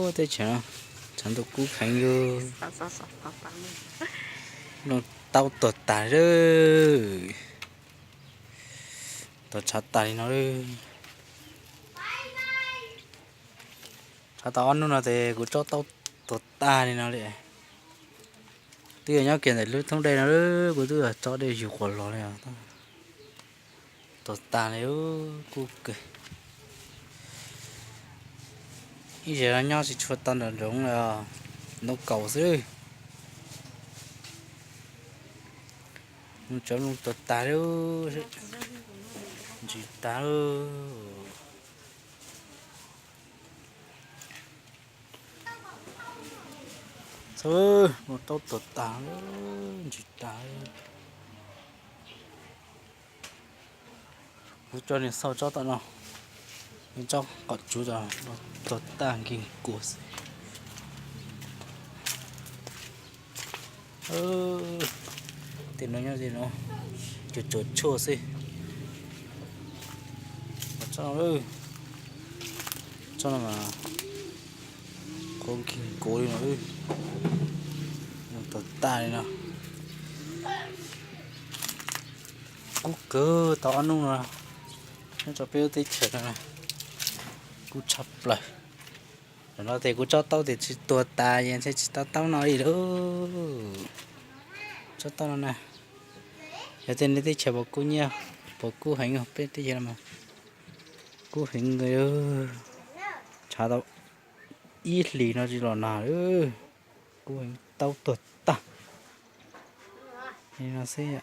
Teb chaws no tshav ntuj kub heev li. Nplooj taub tuag tag lawm. Tuag tshav tag li no lawm. Tshav tau ob hnub no ces kuv tsob taub tuag tag li no li. Twb yog nyob kiag ntawm lub thoob dej no, kuv twb yog tsob dej yug quas los li os. Tuag tag li, kub kawg. Ib zaug no nyob tsis tshua tau nram nroog li os, ntoo kaus xwb. Tsob nplooj tuag tag li, ntsis tag li. Txhob, nplooj taub tuag tag, ntsis tag. Kuv coj nej xauj tsob tom no, tsob qom tsuv tom no, tuag tag nkig kuas xwb. Tej no nyob tej no, cuam cuam tshuaj xwb. Tsob no, tsob no mas qhuav nkig kuas li no, tuag tag li no. Kub kawg tau ob hnub no, nyob rau peb lub teb chaws no kub tshaj plaws. Tam no ces kuv tsob taub tias tsis tuag tas es ntshe tsis tau taub no li lauj. Tsob taub no na, yog tej niag teb chaws puas kub nyiab, puas kub heev, peb teb chaws no mas kub heev, tshav tau ib hlis no tsis los nag, kub heev, taub tuag tag li no xwb.